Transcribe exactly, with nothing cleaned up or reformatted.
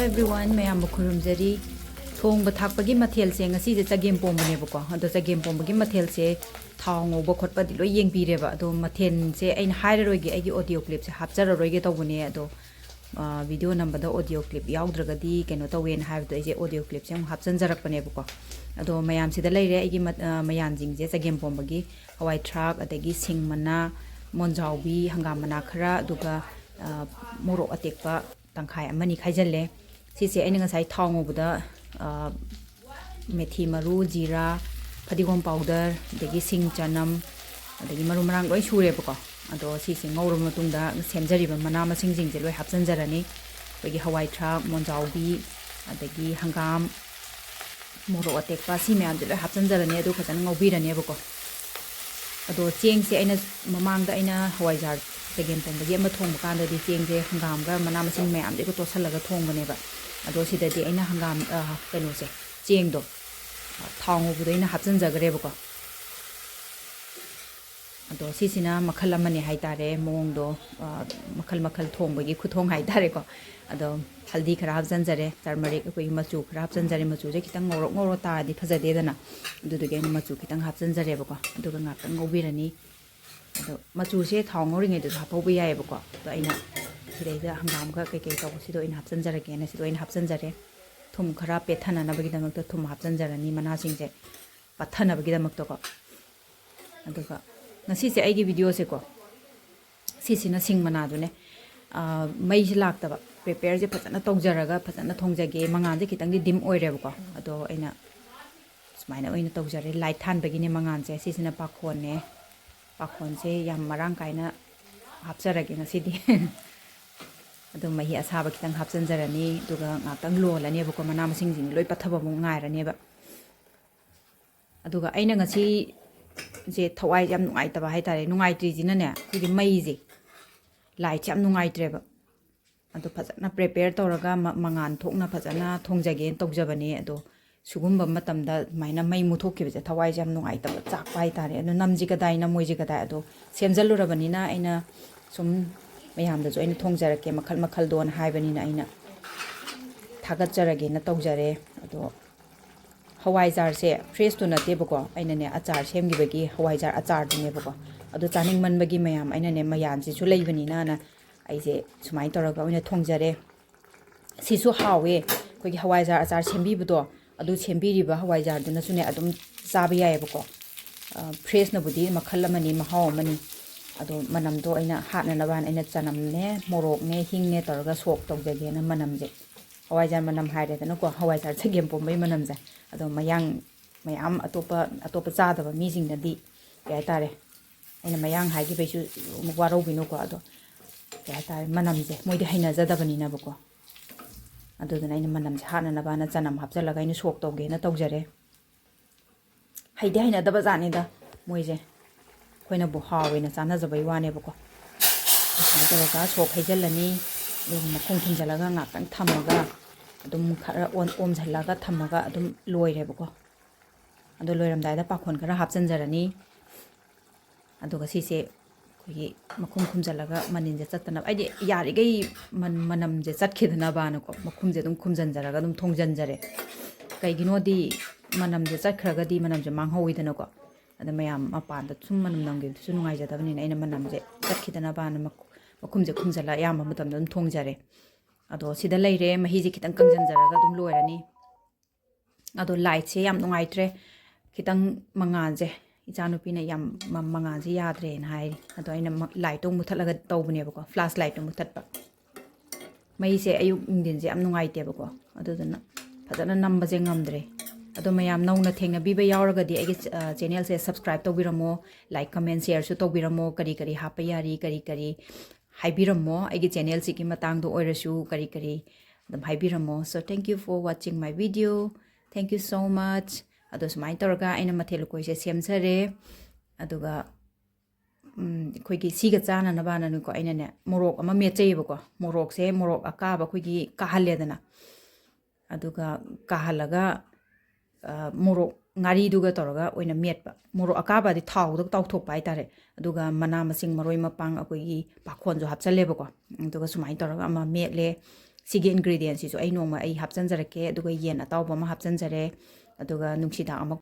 Everyone, ꯃꯌꯥꯝꯕꯨ ꯈꯨꯔꯨꯝꯖꯔꯤ꯫ ꯊꯣꯡꯕ ꯊꯥꯛꯄꯒꯤ ꯃꯊꯦꯜꯁꯦ ꯉꯁꯤꯁꯦ ꯆꯒꯦꯝ ꯄꯣꯝꯕꯅꯦꯕꯀꯣ꯫ ꯑꯗꯣ ꯆꯒꯦꯝ ꯄꯣꯝꯕꯒꯤ ꯃꯊꯦꯜꯁꯦ ꯊꯥꯎ ꯉꯧꯕ ꯈꯣꯠꯄꯗꯤ ꯂꯣꯏ ꯌꯦꯡꯕꯤꯔꯦꯕ꯫ ꯑꯗꯣ ꯃꯊꯦꯜꯁꯦ ꯑꯩꯅ ꯍꯥꯏꯔꯔꯣꯏꯒꯦ, ꯑꯩꯒꯤ audio clipꯁꯦ ꯍꯥꯞꯆꯔꯔꯣꯏꯒꯦ ꯇꯧꯕꯅꯦ꯫ ꯑꯗꯣ video ꯅꯝꯕꯗ audio clip ꯌꯥꯎꯗ꯭ꯔꯒꯗꯤ ꯀꯩꯅꯣ ꯇꯧꯋꯦꯅ ꯍꯥꯏꯕꯗꯣ ꯑꯩꯁꯦ audio clipꯁꯦ ꯑꯃꯨꯛ ꯍꯥꯞꯆꯤꯟꯖꯔꯛꯄꯅꯦꯕꯀꯣ꯫ ꯑꯗꯣ ꯃꯌꯥꯝꯁꯤꯗ ꯂꯩꯔꯦ ꯑꯩꯒꯤ ꯃ- ꯑ, ꯃꯌꯥꯟꯁꯤꯡꯁꯦ: ꯆꯒꯦꯝ ꯄꯣꯝꯕꯒꯤ ꯍꯋꯥꯏ ꯊ꯭ꯔꯥꯛ, ꯑꯗꯒꯤ ꯁꯤꯡ ꯃꯅꯥ, ꯃꯣꯟꯖꯥꯎꯕꯤ, ꯍꯪꯒꯥꯝ ꯃꯅꯥ ꯈꯔ, ꯑꯗꯨꯒ ꯑ, ꯃꯣꯔꯣꯛ ꯑꯇꯦꯛꯄ ꯇꯪꯈꯥꯏ ꯑꯃꯅꯤ ꯈꯥꯏꯖꯤꯜꯂꯦ꯫ ꯁꯤꯁꯦ ꯑꯩꯅ ꯉꯁꯥꯏ ꯊꯥꯎ ꯉꯧꯕꯗ ꯑ, ꯃꯦꯊꯤ ꯃꯔꯨ, ꯖꯤꯔꯥ, ꯐꯗꯤꯒꯣꯝ powder, ꯑꯗꯒꯤ ꯁꯤꯡ, ꯆꯅꯝ, ꯑꯗꯒꯤ ꯃꯔꯨ ꯃꯔꯥꯡ ꯂꯣꯏ ꯁꯨꯔꯦꯕꯀꯣ꯫ ꯑꯗꯣ ꯁꯤꯁꯦ ꯉꯧꯔꯕ ꯃꯇꯨꯡꯗ ꯁꯦꯝꯖꯔꯤꯕ ꯃꯅꯥ ꯃꯁꯤꯡꯁꯤꯡꯁꯦ ꯂꯣꯏ ꯍꯥꯞꯆꯤꯟꯖꯔꯅꯤ꯫ ꯑꯩꯈꯣꯏꯒꯤ ꯍꯋꯥꯏ ꯊ꯭ꯔꯥꯛ, ꯃꯣꯟꯖꯥꯎꯕꯤ, ꯑꯗꯒꯤ ꯍꯪꯒꯥꯝ, ꯃꯣꯔꯣꯛ ꯑꯇꯦꯛꯄ, ꯁꯤ ꯃꯌꯥꯝꯁꯦ ꯂꯣꯏ ꯍꯥꯞꯆꯤꯟꯖꯔꯅꯤ꯫ ꯑꯗꯨ ꯐꯖꯅ ꯉꯧꯕꯤꯔꯅꯦꯕꯀꯣ꯫ ꯑꯗꯣ ꯆꯦꯡꯁꯦ ꯑꯩꯅ ꯃꯃꯥꯡꯗ ꯑꯩꯅ ꯍꯋꯥꯏꯖꯥꯔ ꯆꯒꯦꯝ ꯄꯣꯝꯕꯒꯤ ꯑꯃ ꯊꯣꯡꯕ ꯀꯥꯟꯗꯗꯤ ꯆꯦꯡꯁꯦ ꯍꯪꯒꯥꯝꯒ ꯃꯅꯥ ꯃꯁꯤꯡ ꯃꯌꯥꯝꯁꯤꯒ ꯇꯣꯠꯁꯜꯂꯒ ꯊꯣꯡꯕꯅꯦꯕ꯫ ꯑꯗꯣ ꯁꯤꯗꯗꯤ ꯑꯩꯅ ꯍꯪꯒꯥꯝ, ꯑ, ꯀꯩꯅꯣꯁꯦ, ꯆꯦꯡꯗꯣ, ꯑ, ꯊꯥꯎ ꯉꯧꯕꯗ ꯑꯩꯅ ꯍꯥꯞꯆꯤꯟꯖꯈ꯭ꯔꯦꯕꯀꯣ꯫ ꯑꯗꯣ ꯁꯤꯁꯤꯅ ꯃꯈꯜ ꯑꯃꯅꯦ ꯍꯥꯏꯇꯥꯔꯦ, ꯃꯑꯣꯡꯗꯣ, ꯑ, ꯃꯈꯜ ꯃꯈꯜ ꯊꯣꯡꯕꯒꯤ ꯈꯨꯊꯣꯡ ꯍꯥꯏꯇꯥꯔꯦꯀꯣ꯫ ꯑꯗꯣ ꯍꯜꯗꯤ ꯈꯔ ꯍꯥꯞꯆꯤꯟꯖꯔꯦ, turmeric, ꯑꯩꯈꯣꯏꯒꯤ ꯃꯆꯨ ꯈꯔ ꯍꯥꯞꯆꯤꯟꯖꯔꯦ꯫ ꯃꯆꯨꯁꯦ ꯈꯤꯇꯪ ꯉꯧꯔꯣꯛ ꯉꯧꯔꯣꯛ ꯇꯥꯔꯗꯤ ꯐꯖꯗꯦꯗꯅ, ꯑꯗꯨꯗꯨꯒꯤ ꯑꯩꯅ ꯃꯆꯨ ꯈꯤꯇꯪ ꯍꯥꯞꯆꯤꯟꯖꯔꯦꯕꯀꯣ꯫ ꯑꯗꯨꯒ ꯉꯥꯛꯇꯪ ꯉꯧꯕꯤꯔꯅꯤ꯫ ꯑꯗꯣ ꯃꯆꯨꯁꯦ ꯊꯥꯎ ꯉꯧꯔꯤꯉꯩꯗꯁꯨ ꯍꯥꯞꯍꯧꯕ ꯌꯥꯏꯑꯕꯀꯣ꯫ ꯑꯗꯣ ꯑꯩꯅ ꯁꯤꯗꯩꯗ ꯍꯪꯒꯥꯝꯒ ꯀꯩꯀꯩ ꯇꯧꯕꯁꯤꯗ ꯑꯣꯏꯅ ꯍꯥꯞꯆꯤꯟꯖꯔꯒꯦꯅ ꯁꯤꯗ ꯑꯣꯏꯅ ꯍꯥꯞꯆꯤꯟꯖꯔꯦ꯫ ꯊꯨꯝ ꯈꯔ ꯄꯦꯠꯊꯅꯅꯕꯒꯤꯗꯃꯛꯇ ꯊꯨꯝ ꯍꯥꯞꯆꯤꯟꯖꯔꯅꯤ, ꯃꯅꯥꯁꯤꯡꯁꯦ ꯄꯠꯊꯅꯕꯒꯤꯗꯃꯛꯇꯀꯣ꯫ ꯑꯗꯨꯒ ꯉꯁꯤꯁꯦ ꯑꯩꯒꯤ videoꯁꯦꯀꯣ, ꯁꯤꯁꯤꯅ ꯁꯤꯡ ꯃꯅꯥꯗꯨꯅꯦ꯫ ꯑꯥ, ꯃꯩꯁꯦ ꯂꯥꯛꯇꯕ, prepareꯁꯦ ꯐꯖꯅ ꯇꯧꯖꯔꯒ ꯐꯖꯅ ꯊꯣꯡꯖꯒꯦ꯫ ꯃꯉꯥꯜꯁꯦ ꯈꯤꯇꯪꯗꯤ dim ꯑꯣꯏꯔꯦꯕꯀꯣ, ꯑꯗꯣ ꯑꯩꯅ ꯁꯨꯃꯥꯏꯅ ꯑꯣꯏꯅ ꯇꯧꯖꯔꯦ꯫ Light ꯊꯥꯟꯕꯒꯤꯅꯦ ꯃꯉꯥꯜꯁꯦ꯫ ꯁꯤꯁꯤꯅ ꯄꯥꯈꯣꯟꯅꯦ꯫ ꯄꯥꯈꯣꯟꯁꯦ ꯌꯥꯝ ꯃꯔꯥꯡ ꯀꯥꯏꯅ ꯍꯥꯞꯆꯔꯒꯦ ꯉꯁꯤꯗꯤ꯫ ꯑꯗꯨ ꯃꯍꯤ ꯑꯁꯥꯕ ꯈꯤꯇꯪ ꯍꯥꯞꯆꯤꯟꯖꯔꯅꯤ, ꯑꯗꯨꯒ ꯉꯥꯛꯇꯪ ꯂꯣꯜꯂꯅꯦꯕꯀꯣ꯫ ꯃꯅꯥ ꯃꯁꯤꯡꯁꯤꯡ ꯂꯣꯏ ꯄꯠꯊꯕ ꯑꯃꯨꯛ ꯉꯥꯏꯔꯅꯦꯕ꯫ ꯑꯗꯨꯒ ꯑꯩꯅ ꯉꯁꯤꯁꯦ ꯊꯋꯥꯏ ꯌꯥꯝ ꯅꯨꯡꯉꯥꯏꯇꯕ ꯍꯥꯏꯇꯥꯔꯦ, ꯅꯨꯡꯉꯥꯏꯇ꯭ꯔꯤꯁꯤꯅꯅꯦ, ꯑꯩꯈꯣꯏꯒꯤ ꯃꯩꯁꯦ, lightꯁꯦ ꯌꯥꯝ ꯅꯨꯡꯉꯥꯏꯇ꯭ꯔꯦꯕ꯫ ꯑꯗꯣ ꯐꯖꯅ prepare ꯇꯧꯔꯒ ꯃ-, ꯃꯉꯥꯜ ꯊꯣꯛꯅ ꯐꯖꯅ ꯊꯣꯡꯖꯒꯦꯅ ꯇꯧꯖꯕꯅꯦ꯫ ꯑꯗꯣ ꯁꯤꯒꯨꯝꯕ ꯃꯇꯝꯗ ꯑꯗꯨꯃꯥꯏꯅ ꯃꯩ ꯃꯨꯠꯊꯣꯛꯈꯤꯕꯁꯦ ꯊꯋꯥꯏꯁꯦ ꯌꯥꯝ ꯅꯨꯡꯉꯥꯏꯇꯕ, ꯆꯥꯛꯄ ꯍꯥꯏꯇꯥꯔꯦ꯫ ꯑꯗꯣ ꯅꯝꯁꯤ ꯀꯗꯥꯏ, ꯅꯝꯃꯣꯏꯁꯤ ꯀꯗꯥꯏ, ꯑꯗꯣ ꯁꯦꯝꯖꯜꯂꯨꯔꯕꯅꯤꯅ ꯑꯩꯅ ꯁꯨꯝ ꯃꯌꯥꯝꯗꯁꯨ ꯑꯩꯅ ꯊꯣꯡꯖꯔꯛꯀꯦ ꯃꯈꯜ ꯃꯈꯜꯗꯣꯅ ꯍꯥꯏꯕꯅꯤꯅ ꯑꯩꯅ ꯊꯥꯒꯠꯆꯔꯒꯦꯅ ꯇꯧꯖꯔꯦ꯫ ꯑꯗꯣ ꯍꯋꯥꯏꯖꯥꯔꯁꯦ ꯐ꯭ꯔꯦꯁꯇꯨ ꯅꯠꯇꯦꯕꯀꯣ, ꯑꯩꯅꯅꯦ ꯑꯆꯥꯔ ꯁꯦꯝꯈꯤꯕꯒꯤ ꯍꯋꯥꯏꯖꯥꯔ ꯑꯆꯥꯔꯗꯨꯅꯦꯕꯀꯣ꯫ ꯑꯗꯣ ꯆꯥꯅꯤꯡꯃꯟꯕꯒꯤ ꯃꯌꯥꯝ ꯑꯩꯅꯅꯦ ꯃꯌꯥꯟꯁꯤꯁꯨ ꯂꯩꯕꯅꯤꯅꯅ ꯑꯩꯁꯦ ꯁꯨꯃꯥꯏꯅ ꯇꯧꯔꯒ ꯑꯣꯏꯅ ꯊꯣꯡꯖꯔꯦ꯫ ꯁꯤꯁꯨ ꯍꯥꯎꯋꯦ, ꯑꯩꯈꯣꯏꯒꯤ ꯍꯋꯥꯏꯖꯥꯔ ꯑꯆꯥꯔ ꯁꯦꯝꯕꯤꯕꯗꯣ, ꯑꯗꯨ ꯁꯦꯝꯕꯤꯔꯤꯕ ꯍꯋꯥꯏꯖꯥꯔꯗꯨꯅꯁꯨꯅꯦ ꯑꯗꯨꯝ ꯆꯥꯕ ꯌꯥꯏꯑꯕꯀꯣ꯫ ꯐ꯭ꯔꯦꯁꯅꯕꯨꯗꯤ ꯃꯈꯜ ꯑꯃꯅꯤ, ꯃꯍꯥꯎ ꯑꯃꯅꯤ꯫ ꯑꯗꯣ ꯃꯅꯝꯗꯣ ꯑꯩꯅ ꯍꯥꯠꯅꯅꯕꯅ ꯑꯩꯅ ꯆꯅꯝꯅꯦ, ꯃꯣꯔꯣꯛꯅꯦ, ꯍꯤꯡꯅꯦ ꯇꯧꯔꯒ ꯁꯣꯛ ꯇꯧꯖꯒꯦꯅ ꯃꯅꯝꯁꯦ꯫ ꯍꯋꯥꯏꯖꯥꯔ ꯃꯅꯝ ꯍꯥꯏꯔꯦꯗꯅꯀꯣ, ꯍꯋꯥꯏꯖꯥꯔ ꯆꯒꯦꯝ ꯄꯣꯝꯕꯩ ꯃꯅꯝꯁꯦ꯫ ꯑꯗꯣ ꯃꯌꯥꯡ ꯃꯌꯥꯝ ꯑꯇꯣꯞꯄ, ꯑꯇꯣꯞꯄ ꯆꯥꯗꯕ ꯃꯤꯁꯤꯡꯅꯗꯤ ꯀꯩ ꯍꯥꯏꯇꯥꯔꯦ, ꯑꯩꯅ ꯃꯌꯥꯡ ꯍꯥꯏꯈꯤꯕꯩꯁꯨ ꯑꯃꯨꯛ ꯋꯥꯔꯧꯕꯤꯅꯨꯀꯣ꯫ ꯑꯗꯣ ꯀꯩ ꯍꯥꯏꯇꯥꯔꯦ, ꯃꯅꯝꯁꯦ ꯃꯣꯏꯗꯤ ꯍꯩꯅꯖꯗꯕꯅꯤꯅꯕꯀꯣ꯫ ꯑꯗꯨꯗꯨꯅ ꯑꯩꯅ ꯃꯅꯝꯁꯦ ꯍꯥꯠꯅꯅꯕꯅ ꯆꯅꯝ ꯍꯥꯞꯆꯤꯜꯂꯒ ꯑꯩꯅ ꯁꯣꯛ ꯇꯧꯒꯦꯅ ꯇꯧꯖꯔꯦ꯫ ꯍꯩꯗꯤ ꯍꯩꯅꯗꯕ ꯖꯥꯠꯅꯤꯗ ꯃꯣꯏꯁꯦ, ꯑꯩꯈꯣꯏꯅꯕꯨ ꯍꯥꯎꯋꯦꯅ ꯆꯥꯅꯖꯕꯩ ꯋꯥꯅꯦꯕꯀꯣ꯫ ꯑꯗꯨꯃꯥꯏꯅ ꯇꯧꯔꯒ ꯁꯣꯛ ꯍꯩꯖꯤꯜꯂꯅꯤ, ꯑꯗꯨꯒ ꯃꯈꯨꯝ ꯈꯨꯝꯖꯤꯜꯂꯒ ꯉꯥꯛꯇꯪ ꯊꯝꯃꯒ ꯑꯗꯨꯝ ꯈꯔ ꯑꯣꯝ-, ꯑꯣꯝꯁꯤꯜꯂꯒ ꯊꯝꯃꯒ ꯑꯗꯨꯝ ꯂꯣꯏꯔꯦꯕꯀꯣ꯫ ꯑꯗꯣ ꯂꯣꯏꯔꯝꯗꯥꯏꯗ ꯄꯥꯈꯣꯟ ꯈꯔ ꯍꯥꯞꯆꯤꯟꯖꯔꯅꯤ꯫ ꯑꯗꯨꯒ ꯁꯤꯁꯦ ꯑꯩꯈꯣꯏꯒꯤ ꯃꯈꯨꯝ ꯈꯨꯝꯖꯤꯜꯂꯒ ꯃꯅꯤꯟꯁꯦ ꯆꯠꯇꯅꯕ, ꯍꯥꯏꯗꯤ ꯌꯥꯔꯤꯈꯩ ꯃꯟ-, ꯃꯅꯝꯁꯦ ꯆꯠꯈꯤꯗꯅꯕꯅꯀꯣ, ꯃꯈꯨꯝꯁꯦ ꯑꯗꯨꯝ ꯈꯨꯝꯖꯤꯟꯖꯔꯒ ꯑꯗꯨꯝ ꯊꯣꯡꯖꯤꯟꯖꯔꯦ꯫ ꯀꯩꯒꯤꯅꯣꯗꯤ ꯃꯅꯝꯁꯦ ꯆꯠꯈ꯭ꯔꯒꯗꯤ ꯃꯅꯝꯁꯦ ꯃꯥꯡꯍꯧꯋꯤꯗꯅꯀꯣ꯫ ꯑꯗ ꯃꯌꯥꯝ ꯃꯄꯥꯟꯗ ꯁꯨꯝ ꯃꯅꯝ ꯅꯝꯈꯤꯕꯗꯨꯁꯨ ꯅꯨꯡꯉꯥꯏꯖꯗꯕꯅꯤꯅ ꯑꯩꯅ ꯃꯅꯝꯁꯦ ꯆꯠꯈꯤꯗꯅꯕꯅ ꯃꯈꯨ-, ꯃꯈꯨꯝꯁꯦ ꯈꯨꯝꯖꯤꯜꯂ ꯑꯌꯥꯝꯕ ꯃꯇꯝꯗ ꯑꯗꯨꯝ ꯊꯣꯡꯖꯔꯦ꯫ ꯑꯗꯣ ꯁꯤꯗ ꯂꯩꯔꯦ, ꯃꯍꯤꯁꯦ ꯈꯤꯇꯪ ꯀꯪꯁꯤꯟꯖꯔꯒ ꯑꯗꯨꯝ ꯂꯣꯏꯔꯅꯤ꯫ ꯑꯗꯣ ꯂꯥꯏꯠꯁꯦ ꯌꯥꯝ ꯅꯨꯡꯉꯥꯏꯇ꯭ꯔꯦ, ꯈꯤꯇꯪ ꯃꯉꯥꯜꯁꯦ, ꯏꯆꯥꯅꯨꯄꯤꯅ ꯌꯥꯝ ꯃ-, ꯃꯉꯥꯜꯁꯦ ꯌꯥꯗ꯭ꯔꯦꯅ ꯍꯥꯏꯔꯤ꯫ ꯑꯗꯣ ꯑꯩꯅ ꯃ-, ꯂꯥꯏꯠꯇꯣ ꯃꯨꯊꯠꯂꯒ ꯇꯧꯕꯅꯦꯕꯀꯣ, ꯐ꯭ꯂꯥꯁ ꯂꯥꯏꯠꯇꯣ ꯃꯨꯊꯠꯄ꯫ ꯃꯩꯁꯦ ꯑꯌꯨꯛ ꯅꯨꯡꯊꯤꯟꯁꯦ ꯌꯥꯝ ꯅꯨꯡꯉꯥꯏꯇꯦꯕꯀꯣ, ꯑꯗꯨꯗꯨꯅ ꯐꯖꯅ ꯅꯝꯕꯁꯦ ꯉꯝꯗ꯭ꯔꯦ꯫ ꯑꯗꯣ ꯃꯌꯥꯝ ꯅꯧꯅ ꯊꯦꯡꯅꯕꯤꯕ ꯌꯥꯎꯔꯒꯗꯤ ꯑꯩꯒꯤ ꯆ-, ꯑ, ꯆꯦꯅꯦꯜꯁꯦ ꯁꯕꯁꯀ꯭ꯔꯥꯏꯕ ꯇꯧꯕꯤꯔꯝꯃꯣ, ꯂꯥꯏꯛ, ꯀꯃꯦꯟ, ꯁꯤꯌꯔꯁꯨ ꯇꯧꯕꯤꯔꯝꯃꯣ, ꯀꯔꯤ ꯀꯔꯤ ꯍꯥꯞꯄ ꯌꯥꯔꯤ, ꯀꯔꯤ ꯀꯔꯤ ꯍꯥꯏꯕꯤꯔꯝꯃꯣ, ꯑꯩꯒꯤ ꯆꯦꯅꯦꯜꯁꯤꯒꯤ ꯃꯇꯥꯡꯗ ꯑꯣꯏꯔꯁꯨ ꯀꯔꯤ ꯀꯔꯤ ꯑꯗꯨꯝ ꯍꯥꯏꯕꯤꯔꯝꯃꯣ꯫ So thank you for watching my video, thank you so much꯫ ꯑꯗꯣ ꯁꯨꯃꯥꯏꯅ ꯇꯧꯔꯒ ꯑꯩꯅ ꯃꯊꯦꯜ ꯂꯨꯀꯣꯏꯁꯦ ꯁꯦꯝꯖꯔꯦ꯫ ꯑꯗꯨꯒ ꯎꯝ, ꯑꯩꯈꯣꯏꯒꯤ ꯁꯤꯒ ꯆꯥꯅꯅꯕꯅꯅꯦꯀꯣ, ꯑꯩꯅꯅꯦ ꯃꯣꯔꯣꯛ ꯑꯃ ꯃꯦꯠꯆꯩꯌꯦꯕꯀꯣ꯫ ꯃꯣꯔꯣꯛꯁꯦ ꯃꯣꯔꯣꯛ ꯑꯀꯥꯕ ꯑꯩꯈꯣꯏꯒꯤ ꯀꯥꯍꯜꯂꯦꯗꯅ, ꯑꯗꯨꯒ ꯀꯥꯍꯜꯂꯒ, ꯑ, ꯃꯣꯔꯣꯛ ꯉꯥꯔꯤꯗꯨꯒ ꯇꯧꯔꯒ ꯑꯣꯏꯅ ꯃꯦꯠꯄ꯫ ꯃꯣꯔꯣꯛ ꯑꯀꯥꯕꯗꯤ ꯊꯥꯎꯗ ꯇꯥꯎꯊꯣꯛꯄ ꯍꯥꯏꯇꯥꯔꯦ꯫ ꯑꯗꯨꯒ ꯃꯅꯥ ꯃꯁꯤꯡ, ꯃꯔꯣꯏ ꯃꯄꯥꯡ, ꯑꯩꯈꯣꯏꯒꯤ ꯄꯥꯈꯣꯟꯁꯨ ꯍꯥꯞꯆꯜꯂꯦꯕꯀꯣ꯫ ꯑꯗꯨꯒ ꯁꯨꯃꯥꯏꯅ ꯇꯧꯔꯒ ꯑꯃ ꯃꯦꯠꯂꯦ꯫ ꯁꯤꯒꯤ ingredientꯁꯤꯁꯨ ꯑꯩ ꯅꯣꯡꯃ ꯑꯩ ꯍꯥꯞꯆꯤꯟꯖꯔꯛꯀꯦ꯫ ꯑꯗꯨꯒ ꯌꯦꯟ ꯑꯇꯥꯎꯕ ꯑꯃ ꯍꯥꯞꯆꯤꯟꯖꯔꯦ, ꯑꯗꯨꯒ ꯅꯨꯡꯁꯤꯗꯥꯛ ꯑꯃ